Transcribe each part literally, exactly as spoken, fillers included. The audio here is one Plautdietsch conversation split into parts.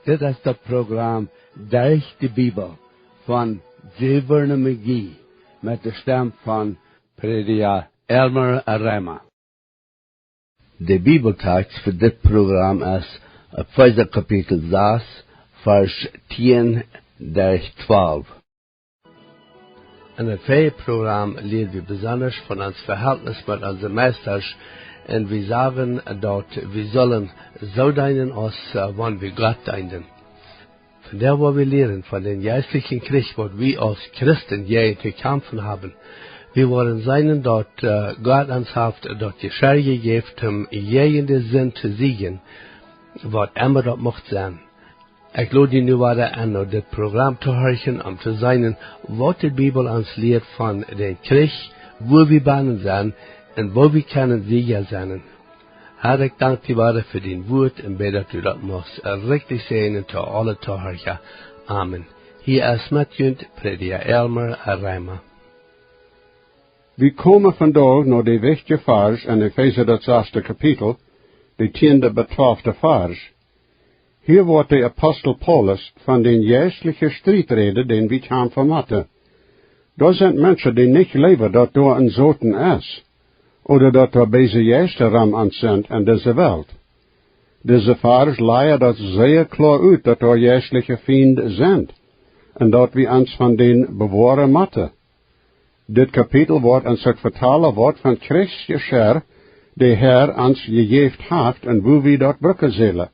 Dit es daut Program Derch de Bibel von Jewerne Magie met de Stemm von Prädja Elmer Reimer. De Bibeltext fa dit Program es Efeesa Kapitel sas, Varsch tieen derch twalf. En daut väaje Program lieed wie besondasch von ons Vehältnis met onse Meistasch un wie sagen, daut wie sellen soo deenen aus, äh, wan wie Gott deenden. Vondoag woa wie lieren von dän jeistlichen Kjrich, waut wie aus Christen jäajen to kjamfen haben. Wie woaren seenen, daut, äh, Gott ons haft daut Jescherr jejäft, om jäajen de Sind to sieejen, waut emma daut mucht sennen. Ekj lod die nu wada en, no dit Program to horchen, om to seenen, waut de Bibel ons lieet von dän Kjrich, wua wie bennen sent un woo wie kjennen sieekja sennen. Herr, ekj dank die wada fa dien Wuat un bäd, daut du daut muchst rikjlich säajnen to aule Tohorcha. Amen. Hia es met junt Prädja Elmer Reimer. Wie komen vondoag no de wichtje Varsch en Efeesa daut sasde Kapitel, de tieende bat twalfte Varsch. Hia woat de Apostel Paulus von dän jeistlichen Striet räden, dän wie kjamfen motten. Doa sent Menschen, dee nich jleewen, daut doa een Soton es, ooda daut doa beese Jeista rom ons sent en dise Welt. Dise Varsch lajcht daut sea kloa ut, daut doa jeistliche Fiend sent, un daut wie ons von dän bewoaren motten. Dit Kapitel woat ons uk vetalen, waut von Kjrichsjescherr de Herr ons jejäft haft un woo wie daut brucken sellen.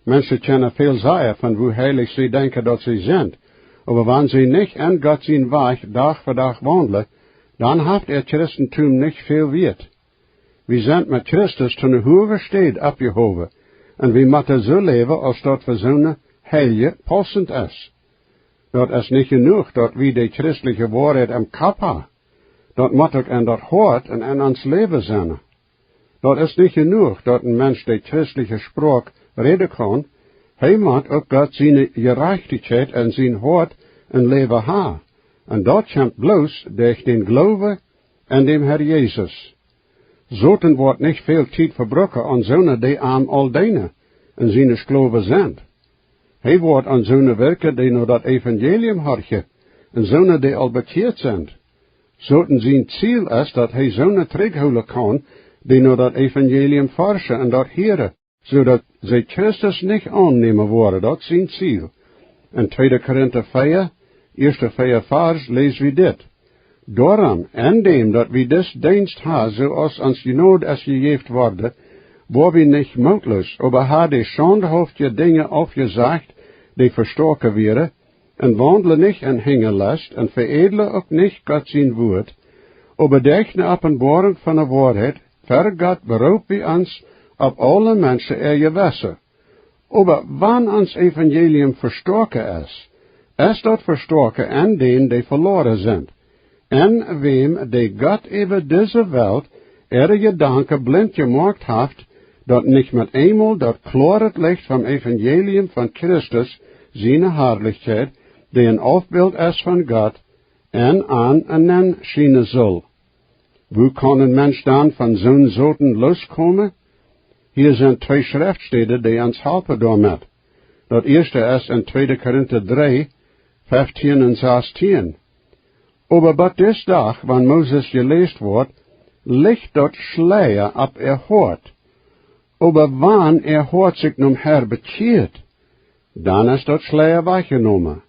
Menschen kjennen väl sajen von woo heilich see denkjen, daut see sent, oba wan see nich en Gott sien Wajch Dach fa Dach waundlen, dan haft äa Christentum nich väl Wieet. Wie sent met Christus to eene huage Städ oppjehowen, un wie motten soo läwen, aus daut fa soone Heilje paussent es. Daut es nich jenuach, daut wie de christliche Woarheit em Kopp haben. Daut mott uk en daut Hoat un en ons Läwen sennen. Daut es nich jenuach, daut een Mensch de christliche Sproak räden kaun. Hee mott uk Gott siene Jerajchtichkjeit en sien Hoat un Läwen haben. Un daut kjemt bloos derch dän Gloowen aun däm Herr Jesus. Soton woat nich väl Tiet vebrucken aun soone, dee am aul deenen un siene Sklowen sent. Hee woat aun soone werkjen, dee no daut Evangelium horchen, un soone, dee aul bekjieet sent. Soton sien Ziel es, daut hee soone trigjhoolen kaun, dee no daut Evangelium forschen un daut hieren, soo daut see Christus nich aunnämen woaren. Daut es sien Ziel. En tweede Korinta vea, ieeschte vea Varsch, läs wie dit: Doarom, en däm daut wie disen Deenst haben, soo aus ons Jnod es jejäft worden, woa wie nich mootloos, oba haben de schaundhauftje Dinja aufjesajcht, dee vestoaken wieren, un waundlen nich en Hinjalest, un veädeln uk nich Gott sien Wuat, oba derch ne Openboarunk von de Woarheit, ver Gott beroopen wie ons opp aule Menschen äa Jewessen. Oba wan ons Evangelium vestoaken es, es daut vestoaken aun dän, dee veloaren sent, aun wäm de Gott äwa dise Welt äare Jedanken blint jemoakt haft, daut nich met eemol daut kloare Licht vom Evangelium von Christus siene Harlichkjeit, dee een Aufbilt es von Gott, en an enenn schienen sull. Woo kaun een Mensch dan von soon Soton loskomen? Hia sent twee Schreftstäden, dee ons halpen doamet. Daut ieeschte es en tweede Korinta dree, feftieen un sastieen. Oba bat dis Dach, wan Moses jeläst woat, licht daut Schleia opp äa Hoat. Oba wan äa Hoat sikj nom Herr bekjieet, dan es daut Schleia wajchjenomen.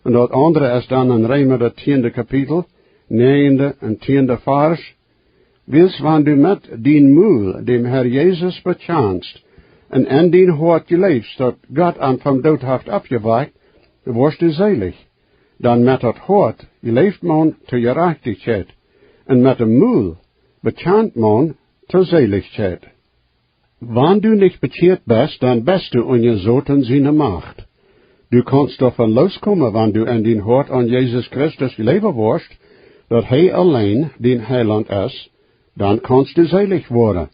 Un daut aundre es dan en Reema, daut tieende Kapitel, näajende un tieende Varsch. Wiels wan du met dien Mul däm Herr Jesus bekjanst un en dien Hoat jleefst, daut Gott am vom Doot haft oppjewakjt, woascht du seelich. Dan met daut Hoat jleeft maun to Jerajchtichkjeit, un met däm Mul bekjant maun to Seelichkjeit. Wan du nich bekjieet best, dan best du unja Soton siene Macht. Du kaust doavon loskomen, wan du en dien Hoat aun Jesus Christus jleewen woascht, daut hee auleen dien Heilaunt es, dan kaust du seelich woaren.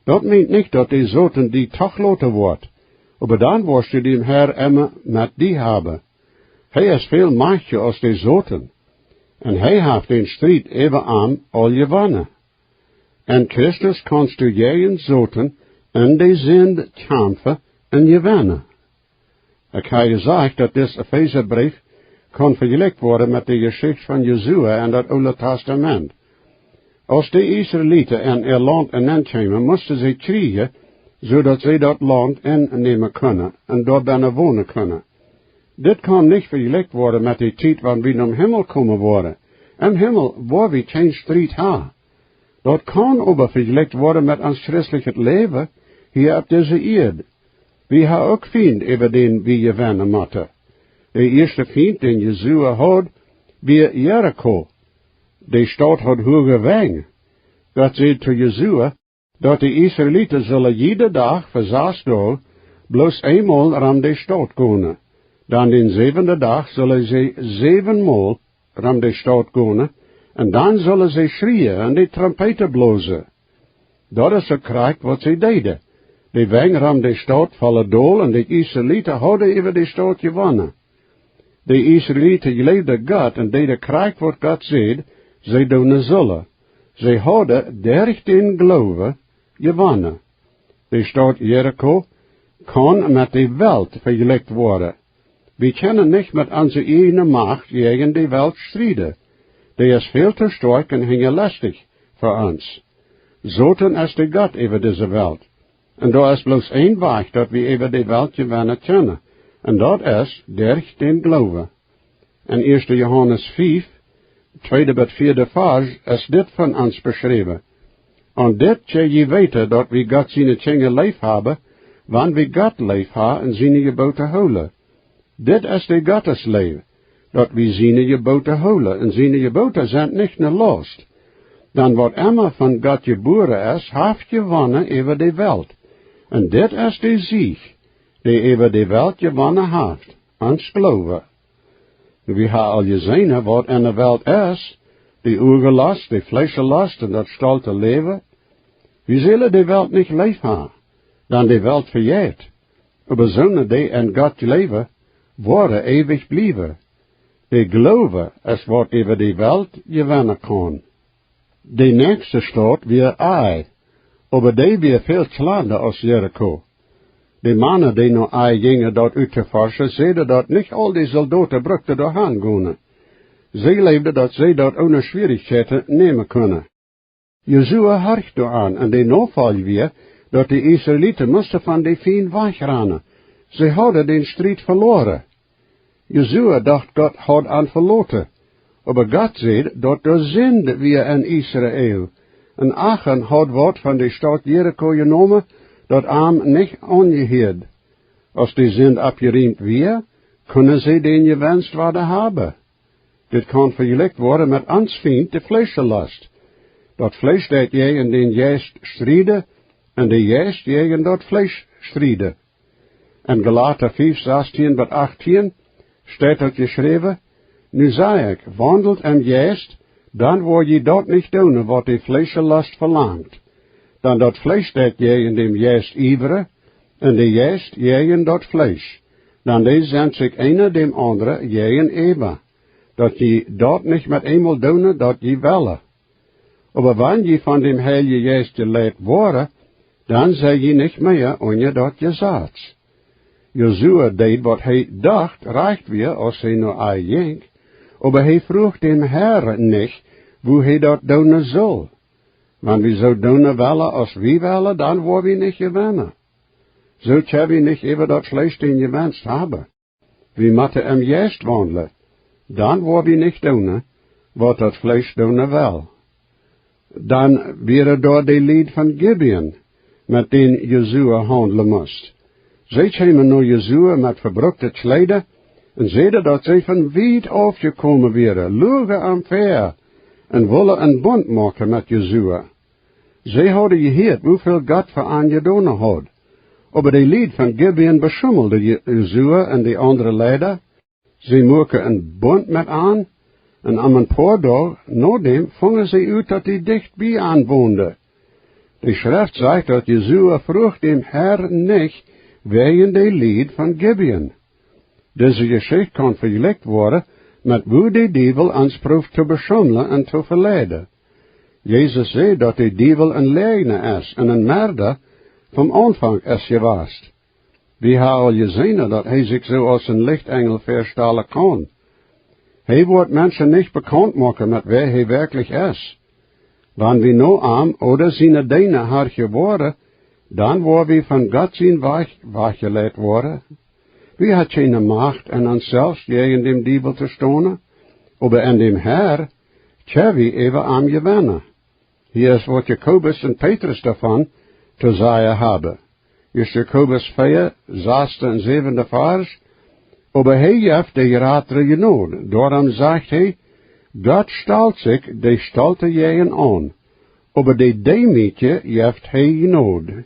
Daut meent nich, daut de Soton die doch loten woat, oba dan woascht du däm Herr emma met die haben. Hee es väl majchtja aus de Soton, un hee haft dän Striet äwa am aul jewonnen. En Christus kaust du jäajen Soton un de Sind kjamfen un jewennen. Ekj hab jesajcht, daut dis Efesabreef kaun vejlikjt woaren met de Jeschicht von Josua en daut Oole Testament. Aus de Israeliten en äa Launt enenkjeemen, musten see kjrieejen, soo daut see daut Launt ennämen kunnen un doa bennen wonen kunnen. Dit kaun nich vejlikjt woaren met de Tiet, wan wie nom Himmel komen woaren. Em Himmel woa wie kjeen Striet haben. Daut kaun oba vejlikjt woaren met ons christlichet Läwen hia opp dise Ieed. Wie haben uk Fiend, äwa dän wie jewennen motten. De ieeschte Fiend, dän Josua haud, wia Jericho. De Staut haud huage Wenj. Gott säd to Josua, daut de Israeliten sullen jieda Dach fa sas Doag bloos eemol rom de Staut gonen. Dan dän säwenden Dach sullen see säwenmol rom de Staut gonen, un dan sullen see schrieen un de Trompeten blosen. Daut es uk krakjt waut see deeden. De Wenj rom de Staut foll dol un de Israeliten hauden äwa de Staut jewonnen. De Israeliten jleewden Gott un deeden krakjt waut Gott säd, see doonen sullen. See hauden derch dän Gloowen jewonnen. De Staut Jericho kaun met de Welt vejlikjt woaren. Wie kjennen nich met onse ieejne Macht jäajen de Welt strieden. Dee es väl too stoakj un hinjalestich fa ons. Soton es de Gott äwa dise Welt. Un doa es bloos een Wajch, daut wie äwa de Welt jewennen kjennen. Un daut es derch dän Gloowen. En ieeschte Johanes fief, tweede bat vieede Varsch, es dit von ons beschräwen. Un dit kjenn jie weeten, daut wie Gott siene Kjinja leef haben, wan wie Gott leef haben un siene Jeboten hoolen. Dit es de Gottes Leew, daut wie siene Jeboten hoolen, un siene Jeboten sent nich ne Laust. Dan waut emma von Gott jebuaren es, haft jewonnen äwa de Welt. Un dit es de Sieg, dee äwa de Welt jewonnen haft, ons Gloowen. Wie haben aul jeseenen, waut en de Welt es, de Uagenlost, de Fleeschlost un daut stolte Läwen. Wie sellen de Welt nich leef haben, dan de Welt vejeit. Oba soone, dee en Gott jleewen, woaren eewich bliewen. De Gloowen es waut äwa de Welt jewennen kaun. De näakjste Staut wia Ai, oba dee wia väl kjlanda aus Jericho. De Mana, dee no Ai jinjen, daut uttoforschen, säden, daut nich aul de Soldoten brukten doahan gonen. See jleewden, daut see daut oone Schwierichkjeiten nämen kunnen. Josua horcht doaraun, un de Nofolj wia, daut de Israeliten musten von de Fiend wajchranen. See hauden dän Striet veloaren. Josua docht, Gott haud an veloten. Oba Gott säd, daut doa Sind wia en Israel. Un Achan haud waut von de Staut Jericho jenomen, daut am nich aunjehieed. Aus de Sind aufjeriemt wia, kunnen see dän Jewenst wada haben. Dit kaun vejlikjt woaren met ons Fiend, de Fleeschlost. Daut Fleesch deit jäajen dän Jeist strieden, un de Jeist jäajen daut Fleesch strieden. En Galata fief, sastieen bat achtieen steit daut jeschräwen: Nu saj ekj, waundelt em Jeist, dan woa jie daut nich doonen, waut de Fleeschlost velangt. Dan daut Fleesch deit jäajen däm Jeist iewren, un de Jeist jäajen daut Fleesch. Dan dee sent sikj eena däm aundren jäajenäwa, daut jie daut nich met eemol doonen, daut jie wellen. Oba wan jie von däm Heiljen Jeist jeleit woaren, dan sie jie nich mea unja daut Jesaz. Josua deed, waut hee docht rajcht wia, aus hee no Ai jinkj, oba hee fruach däm Herrn nich, woo hee daut doonen sull. Wan wie soo doonen wellen, aus wie wellen, dan woa wie nich jewennen. Soo kjenn wie nich äwa daut Fleesch dän Jewenst haben. Wie motten em Jeist waundlen, dan woa wie nich doonen, waut daut Fleesch doonen well. Dan wieren doa de Lied von Gibeon, met dän Josua haundlen must. See kjeemen no Josua met vebrukte Kjleeda un säden, daut see von wiet aufjekomen wieren, luagen am väa un wullen een Bunt moaken met Josua. See hauden jehieet, woo väl Gott fa an jedonen haud. Oba de Lied von Gibeon beschummelden Je-, Josua un de aundre Leida. See muaken een Bunt met an, un om een poa Doag nodäm fungen see ut, daut dee dicht bie an wonden. De Schreft sajcht, daut Josua fruach däm Herrn nich wäajen de Lied von Gibeon. Dise Jeschicht kaun vejlikjt woaren met woo de Diewel ons prooft to beschummlen un to veleiden. Jesus säd, daut de Diewel een Läajna es un een Merda vom Aunfank es jewast. Wie haben aul jeseenen, daut hee sikj soo aus een Lichtenjel väastalen kaun. Hee woat Menschen nich bekaunt moaken met wäa hee werkjlich es. Wan wie no am ooda siene Deena horchen woaren, dan woa wie von Gott sien Wajch wajchjeleit woaren. Wie haben kjeene Macht en ons selfst jäajen däm Diewel to stonen, oba en däm Herr kjenn wie äwa am jewennen. Hia es waut Jakobus un Petrus doavon to sajen haben. Ieescht Jakobus vea, sasta un säwenda Varsch: Oba hee jeft de jratre Jnod. Doarom sajcht hee: Gott stalt sikj de Stolte jäajen aun, oba de Deemietje jeft hee Jnod.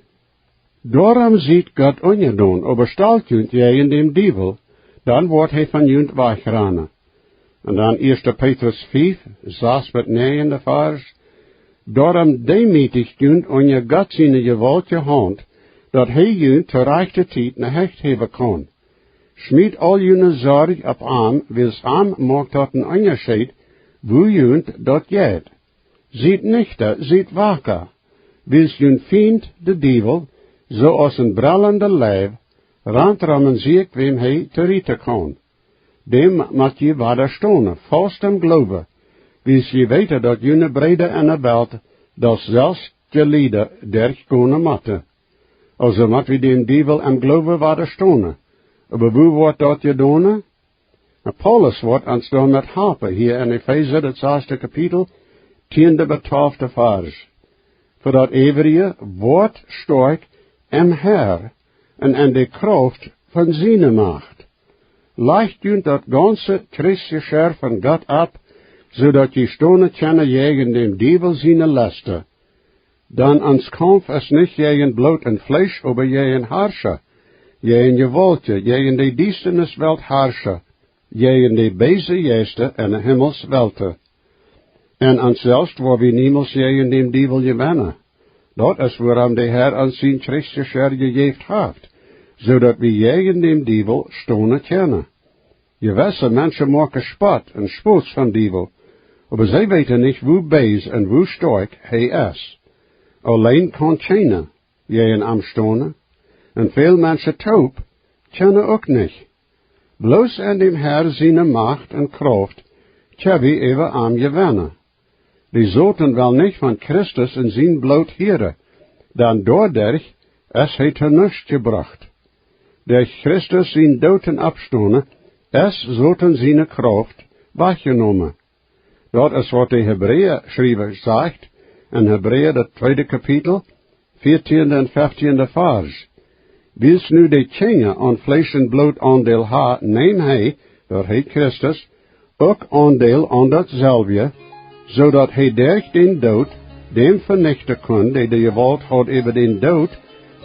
Doarom siet Gott unjadon, oba stalt junt jäajen däm Diewel, dan woat hee von junt wajchranen. Un dan ieescht Petrus fief, sasta bat näajenda Varsch: Doarom deemietijt junt unja Gott siene jewaultje Haunt, daut hee junt to rajchte Tiet ne Hecht häwen kaun. Schmiet aul june Sorj opp am, wiels am moakt daut een Unjascheet, woo junt daut jeit. Siet nichta, siet waka, wiels jun Fient, de Diewel, soo aus een brellenda Leiw, rant rom un sieekjt, wäm hee to rieten kaun. Däm mott jie wadastonen, faust em Gloowen, wiels jie weeten, daut june Breeda en de Welt daut selwje Lieden derchgonen motten. Aulsoo mott wie däm Diewel em Gloowen wadastonen. Oba woo woat daut jedonen? Nu, Paulus woat ons doamet halpen, hia en Efeesa, daut sasta Kapitel, tieenda bat twalfta Varsch: Fa daut äwrije, woat stoakj em Herr un en de Krauft von siene Macht. Lajcht junt daut gaunze Kjrichsjeschirr von Gott opp, soo daut jie stonen kjennen jäajen däm Diewel siene Lesta. Dan ons Kaumf es nich jäajen Bloot un Fleesch, oba jäajen Harscha, jäajen Jewaultje, jäajen de Diestanis Welt Harscha, jäajen de beese Jeista en de Himmelswelten. En ons selfst woa wie niemols jäajen däm Diewel jewennen. Daut es wuarom de Herr ons sien Kjrichsjeschirr jejäft haft, soo daut wie jäajen däm Diewel stonen kjennen. Jewesse Menschen moaken Spott un Spos vom Diewel, oba see weeten nich, woo bees un woo stoakj hee es. Auleen kaun kjeena jäajen am stonen, un väl Menschen toop kjennen uk nich. Bloos en däm Herr siene Macht un Krauft kjenn wie äwa am jewennen. De Soton well nich von Christus un sien Bloot hieren, dan doaderch es hee to nuscht jebrocht. Derch Christus sien Doot un Oppstonen es Soton siene Krauft wajchjenomen. Daut es waut de Hebräaschriewa sajcht en Hebräa, daut tweede Kapitel, vieetieenda un fieftieenda Varsch. Wiels nu de Kjinja aun Fleesch un Bloot Aundeel haben, neem hee, daut heet Christus, uk Aundeel aun daut selwje, soo daut hee derch dän Doot däm venichten kunn, dee de Jewault haud äwa dän Doot,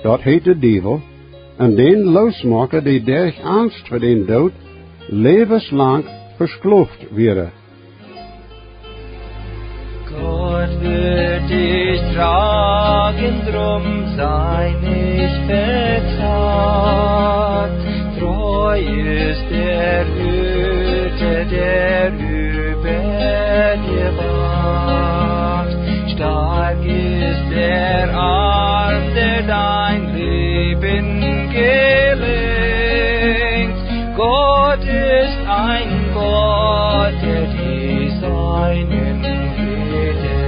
daut heet de Diewel, un dän loosmoaken, dee derch Angst fa dän Doot läwenslang veskloft wieren. Gott wird dich tragen, drum sei nicht verzagt. Treu ist der Hüter, der über dir wacht. Stark ist der Arm, der dein Leben gelenkt. Gott ist ein Gott, der die Seinen gedenkt.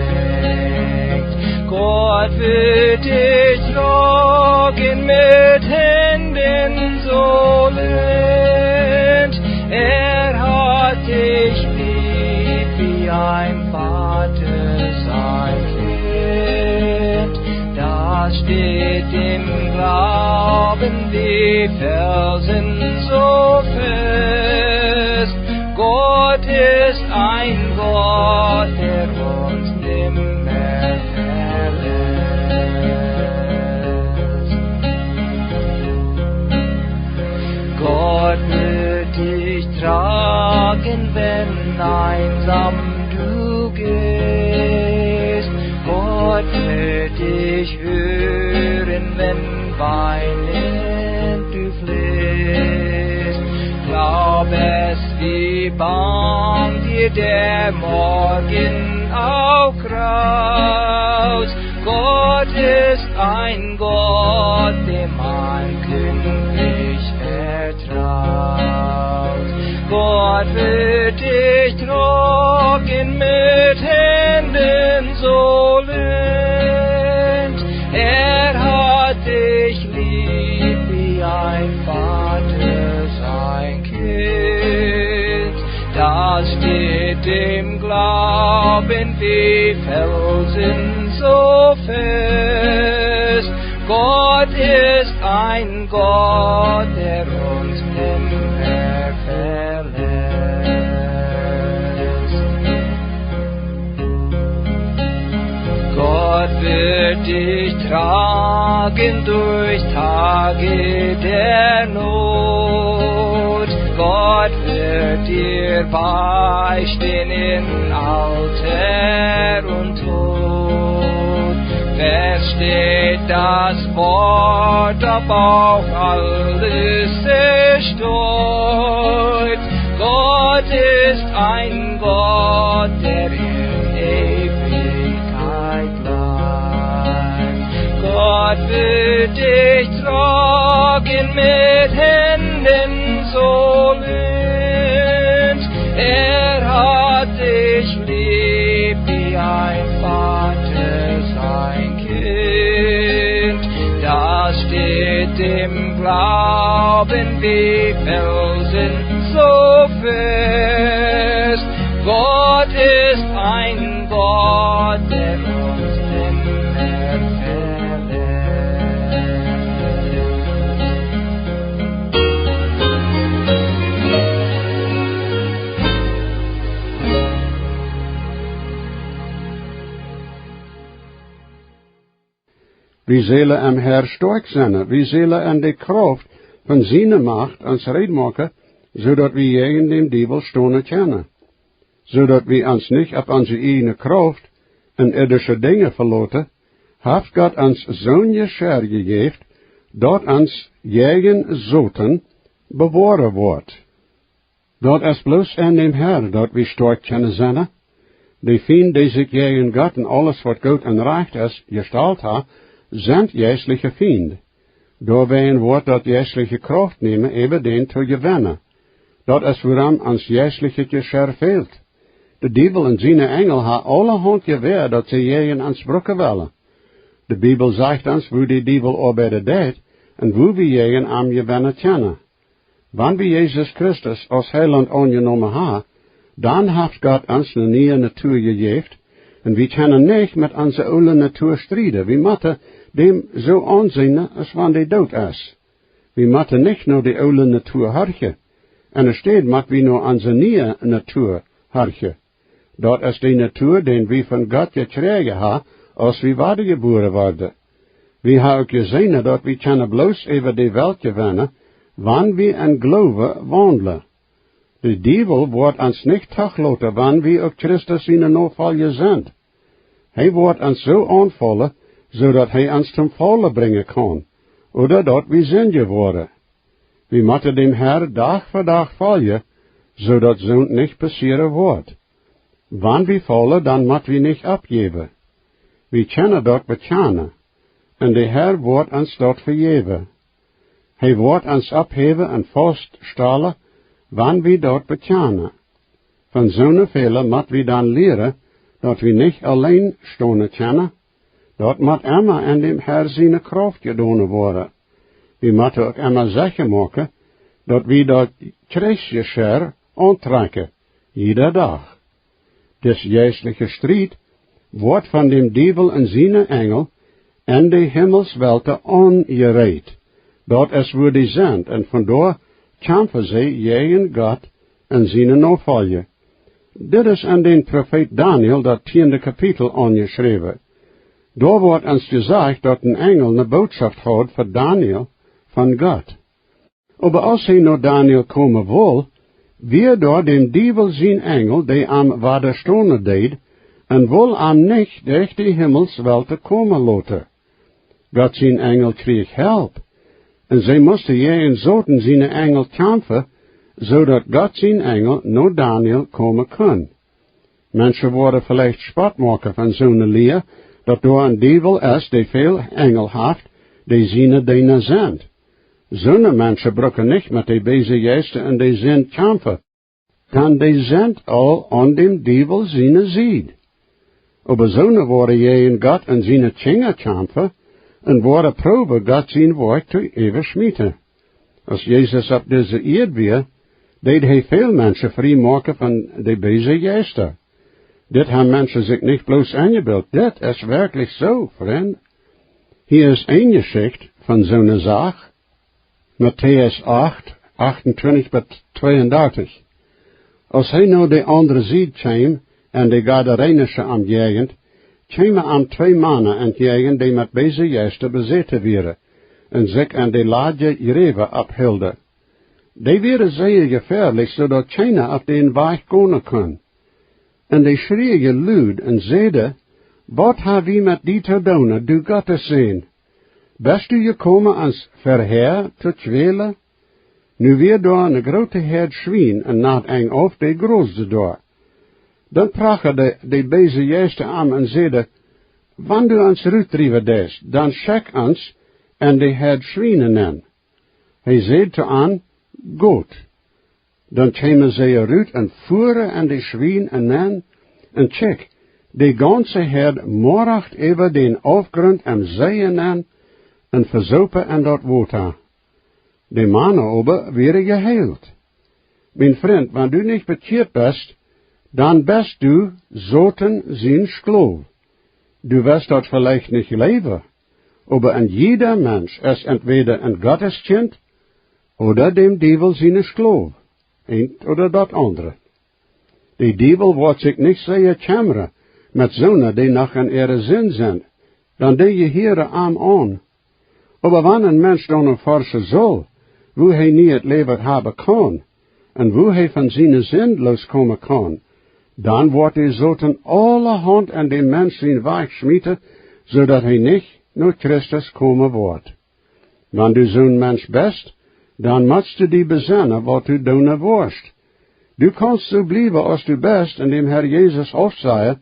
Gott wird dich tragen mit Händen so lind. Er hat dich lieb wie ein Vater sein Kind. Das steht im Glauben wie Felsen so fest. Gott ist ein Gott, der uns nimmer verlässt. Gott wird dich tragen, wenn einsam du gehst. Gott wird dich hören, wenn weinend du flehst. Glaub es, wie bang dir der Morgen auch graust. Gott ist ein Gott, dem man künftig Wird dich tragen mit Händen so lehnt. Er hat dich lieb wie ein Vater sein Kind. Das steht im Glauben wie Felsen so fest. Gott ist ein Gott, der uns nimmer verlässt. Gott wird dich tragen durch Tage der Not. Gott wird dir beistehen in Alter und Tod. Fest steht das Wort, ob auch alles zerstört. Gott ist ein Gott, der in Ewigkeit bleibt. Gott wird dich tragen mit Händen so lehnt. Er hat dich lieb wie ein Vater sein Kind. Das steht im Glauben wie Felsen so fest. Gott ist ein Gott, der uns nimmer verlässt. Wie sellen em Herr stoakj sennen, wie sellen en de Krauft von siene Macht ons reed moaken, soo daut wie jäajen dän Diewel stonen kjennen. Soo daut wie ons nich opp onse ieejne Krauft un irdische Dinja veloten, haft Gott ons soon Jescherr jejäft, daut ons jäajen Soton bewoaren woat. Daut es bloos en däm Herr, daut wie stoakj kjennen sennen. De Fiend, dee sikj jäajen Gott un aules, waut goot un rajcht es, jestalt haft, sent jeistliche Fiend. Doawäajen woat daut jeistliche Krauft nämen, äwa dän to jewennen. Daut es, wuarom ons jeistlichet Jescherr fält. De Diewel un siene Enjel haben aulahaunt Jewäa, daut see jäajen ons brucken wellen. De Bibel sajcht ons, woo de Diewel oabeiden deit un woo wie jäajen am jewennen kjennen. Wan wie Jesus Christus aus Heilaunt aunjenomen haben, dan haft Gott ons eene niee Natua jejäft, un wie kjennen nich met onse oole Natua strieden. Wie motten däm soo aunseenen, aus wan dee doot es. Wie motten nich no de oole Natua horchen. Enne Städ mott wie no onse niee Natua horchen. Daut es de Natua, dee wie von Gott jekjräajen haben, aus wie wadajebuaren worden. Wie haben uk jeseenen, daut wie kjennen bloos äwa de Welt jewennen, wan wie em Gloowen waundlen. De Diewel woat ons nich toloten, wan wie uk Christus siene Nofolja sent. Hee woat ons soo aunfaulen, soo daut hee ons toom Faulen brinjen kaun, ooda daut wie sindjen woaren. Wie motten däm Herr Dach fa Dach foljen, soo daut soont nich passieren woat. Wan wie faulen, dan mott wie nich oppjäwen. Wie kjennen daut bekjanen, un de Herr woat ons daut vejäwen. Hee woat ons opphäwen un fauststalen, wan wie daut bekjanen. Von soone Fäla mott wie dan lieren, daut wie nich auleen stonen kjennen. Daut mott emma en däm Herr siene Krauft jedonen woaren. Wie motten uk emma secha moaken, daut wie daut Kjrichsjescherr auntrakjen, jieda Dach. Dis jeistliche Striet woat von däm Diewel un siene Enjel en de Himmelswelten aunjereet. Daut es, wua dee sent, un von doa kjamfen see jäajen Gott un siene Nofolja. Dit es en dän Profeet Daniel, daut tieende Kapitel, aunjeschräwen. Doa woat ons jesajcht, daut een Enjel eene Bootschoft haud fa Daniel von Gott. Oba aus hee no Daniel komen wull, wia doa däm Diewel sien Enjel, dee am wadastonen deed, un wull am nich derch de Himmelswelten komen loten. Gott sien Enjel kjrieech Help, un see musten jäajen Soton siene Enjel kjamfen, soo daut Gott sien Enjel no Daniel komen kunn. Menschen woaren veleicht Spott moaken von soone Lia, daut doa een Diewel es, dee väl Enjel haft, dee siene Deena sent. Soone Menschen brucken nich met de beese Jeista un de Sind kjamfen. dan dee sent aul aun däm Diewel siene Sied. Oba soone woaren jäajen Gott un siene Kjinja kjamfen un woaren proowen, Gott sien Wuat to äwaschmieten. Aus Jesus opp dise Ieed wia, deed hee väl Menschen frie moaken von de beese Jeista. Dit han Menschen sikj nich bloos enjebilt, dit es werkjlich soo, Frind. Hia es eene Jeschicht von soone Sach. Matäus acht, achtuntwintich bat tweeundartich. Aus hee no de aundre Sied kjeem, en de Gadarenische Omjäajent, kjeemen am twee Mana entjäajen, dee met beese Jeista besäten wieren un sikj en de Ladja Jreve opphilden. Dee wieren sea jefäadlich, soo daut kjeena opp dän Wajch gonen kunn. Un dee schrieen lud un säden: "Waut ha wie met die to doonen, du Gottes Sän? Best du jekomen, ons verhäa to kjwälen?" Nu wia doa eene groote Häad Schwien un naut enj auf, dee grosden doa. Dan prachaden de beese Jeista am un säden: "Wan du ons rutdriewen deist, dan schekj ons en de Häad Schwien nenn." Hee säd to an: "Goot." Dan kjeemen see rut un fuaren en de Schwien nenn, un kjikj, de gaunze Häad morracht äwa dän Aufgrunt em See nenn un vesoopen en daut Wota. De Mana oba wieren jeheelt. Mien Frind, wan du nich bekjieet best, dan best du Soton sien Sklow. Du west daut veleicht nich jleewen, oba een jieda Mensch es entwäda een Gotteskjint ooda däm Diewel sien Sklow, eent ooda daut aundre. De Diewel woat sikj nich sea kjemmren met soone, dee noch en äare Sind sent, dan dee jehieren am aun. Oba wan een Mensch dan erforschen saul, woo hee nieet Läwen haben kaun, un woo hee von siene Sind loskomen kaun, dan woat de Soton aulahaunt en däm Mensch sien Wajch schmieten, soo daut hee nich no Christus komen woat. Wan du soon Mensch best, dan motst du die besennen, waut du doonen woascht. Du kaunst soo bliewen, aus du best, un däm Herr Jesus aufsajen,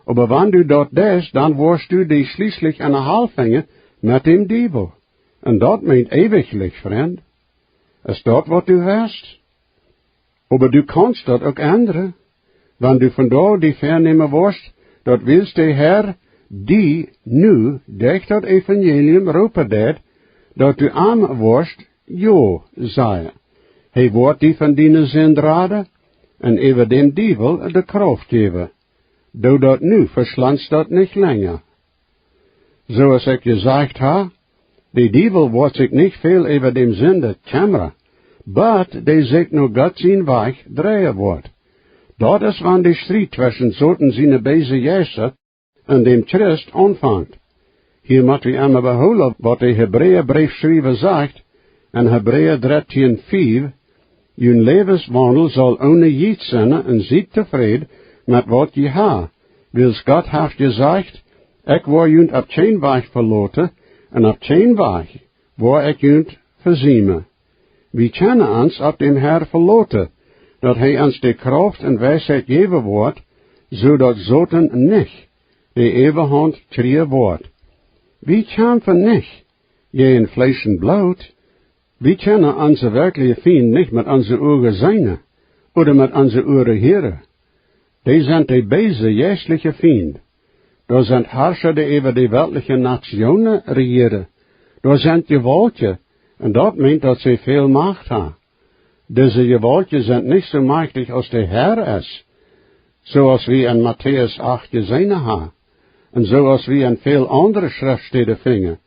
oba wan du daut deist, dan woascht du die schlieslich enne Hal finjen met däm Diewel. Un daut meent eewich, Frind. Es daut, waut du west? Oba du kaunst daut uk endren, wan du vondoag die väanämen woascht, daut wiels de Herr die nu derch daut Evangelium roopen deit, daut du am woascht jo sajen. Hee woat die von diene Sind raden un äwa däm Diewel de Krauft jäwen. Doo daut nu, veschlonst daut nich lenja. Soo aus ekj jesajcht ha, de Diewel woat sikj nich väl äwa däm Sinda kjemmren, bat dee sikj no Gott sien Wajch dreien woat. Daut es wan de Striet tweschen Soton siene beese Jeista un däm Christ aunfangt. Hia mott wie emma behoolen, waut de Hebräabreefschriewa sajcht en Hebräa dartieen fief: "Jun Läwenswaundel saul one Jiets sennen un siet tofräd met waut jie ha, wiels Gott haft jesajcht: Ekj woa junt opp kjeen Wajch veloten, un opp kjeen Wajch woa ekj junt vesiemen." Wie kjennen ons opp däm Herr veloten, daut hee ons de Krauft un Weisheit jäwen woat, soo daut Soton nich de Äwahaunt kjrieen woat. Wie kjamfen nich jäajen Fleesch un Bloot. Wie kjennen onse werkjliche Fiend nich met onse Uagen seenen ooda met onse Uaren hieren. Dee sent de beese jeistelje Fiend. Doa sent Harscha, dee äwa de weltliche Natsjoonen rejieren. Doa sent Jewaultje, un daut meent, daut see väl Macht ha. Dise Jewaultje sent nich soo majchtich aus de Herr es, soo aus wie en Matäus acht jeseenen ha, un soo aus wie en väl aundre Schreftstäden finjen.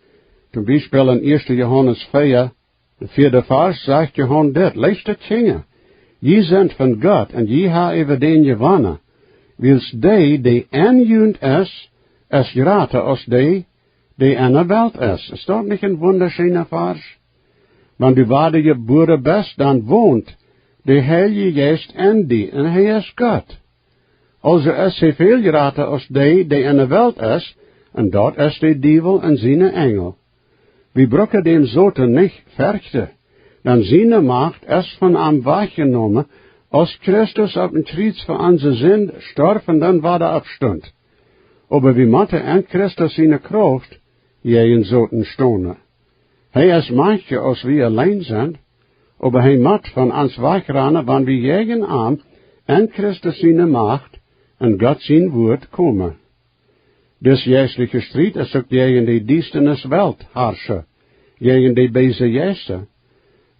Toom Biespel en ieeschte Johanes vea, de vieede Varsch, sajcht Johanes dit: "Leewe Kjinja, jie sent von Gott un jie ha äwa dän jewonnen, wiels dee, dee en junt es, es jrata aus dee, dee en de Welt es." Es daut nich een wundascheena Varsch? Wan du wada jebuaren best, dan wont de Heilje Jeist en die, un hee es Gott. Aulsoo es hee väl jrata aus dee, dee en de Welt es, un daut es de Diewel un siene Enjel. Wie brucken däm Soton nich ferchten, dan siene Macht es von am wajchjenomen, aus Christus opp een Kjriez fa onse Sind storf un dan wada oppstunt. Oba wie motten en Christus siene Krauft jäajen Soton stonen. Hee es majchtja aus wie auleen sent, oba hee mott von ons wajchranen, wan wie jäajen am en Christus siene Macht un Gott sien Wuat komen. Dis jeistliche Striet es uk jäajen de Diestanis Welt harschen, jäajen de beese Jeista.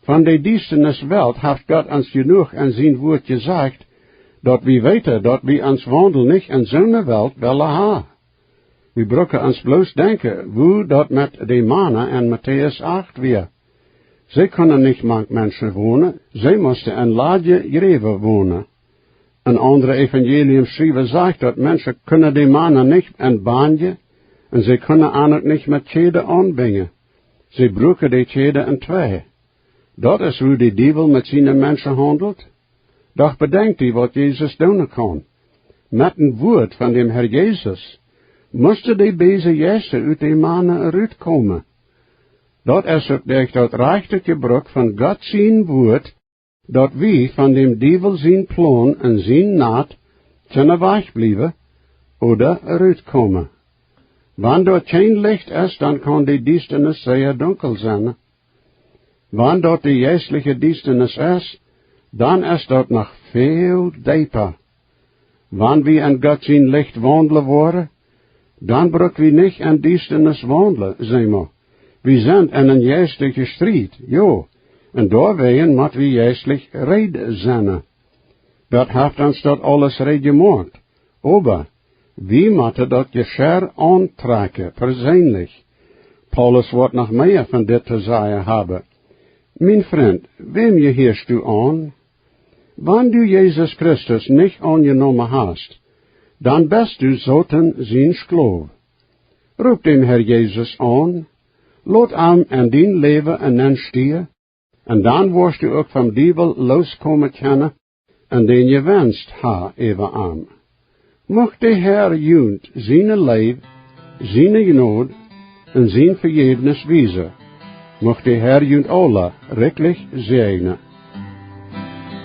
Von de Diestanis Welt haft Gott ons jenuach en sien Wuat jesajcht, daut wie weeten, daut wie ons Waundel nich en soone Welt wellen haben. Wie brucken ons bloos denkjen, woo daut met de Mana en Matäus acht wia. See kunnen nich mank Menschen wonen, see musten en ladje Jräwen wonen. Een aundra Evangeliumschriewa sajcht, daut Menschen kunnen de Mana nich enbandjen, un see kunnen an uk nich met Kjäden aunbinjen. See bruaken de Kjäden entwei. Daut es, woo de Diewel met siene Menschen haundelt. Doch bedenkjt die, waut Jesus doonen kaun. Met een Wuat von däm Herr Jesus musten de beese Jeista ut de Mana rutkomen. Daut es uk derch daut rajchte Jebruck von Gott sien Wuat, daut wie von däm Diewel sien Plon un sien Nat kjennen wajchbliewen ooda rutkomen. Wan doa kjeen Licht es, dan kaun de Diestanis sea dunkel sennen. Wan daut de jeistliche Diestanis es, dan es daut noch väl deepa. Wan wie en Gott sien Licht waundlen woaren, dan bruck wie nich en Diestanis waundlen, seenen wie. Wie sent en een jeistlichen Striet, jo, un doawäajen mott wie jeistlich reed sennen. Gott haft ons daut aules reed jemoakt. Oba wie motten daut Jescherr auntrakjen, perseenlich. Paulus woat noch mea von dit to sajen haben. Mien Frint, wäm jehieescht du aun? Wan du Jesus Christus nich aunjenomen hast, dan best du Soton sien Sklow. Roop däm Herr Jesus aun, lot am en dien Läwen enenstiejen, un dan woascht du uk vom Diewel looskomen kjennen un dän Jewenst haben äwa am. Mucht de Herr junt siene Leew, siene Jnod un sien Vejäwnis wiesen. Mucht de Herr junt aula rikjlich säajnen.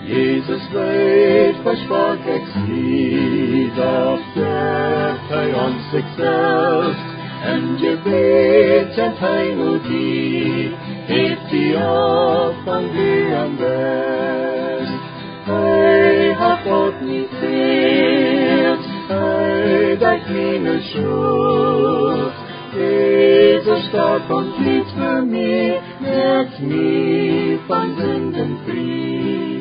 Jesus weet, woo schwak ekj sie, doch jeft hee ons sikj selfst. En Jebäd kjemt hee no die, heft die opp, wan du am best. Hee haft Gott nich fält, hee deit miene Schult. Jesus starf un blift fa mie, moakt mie von Sinden frie.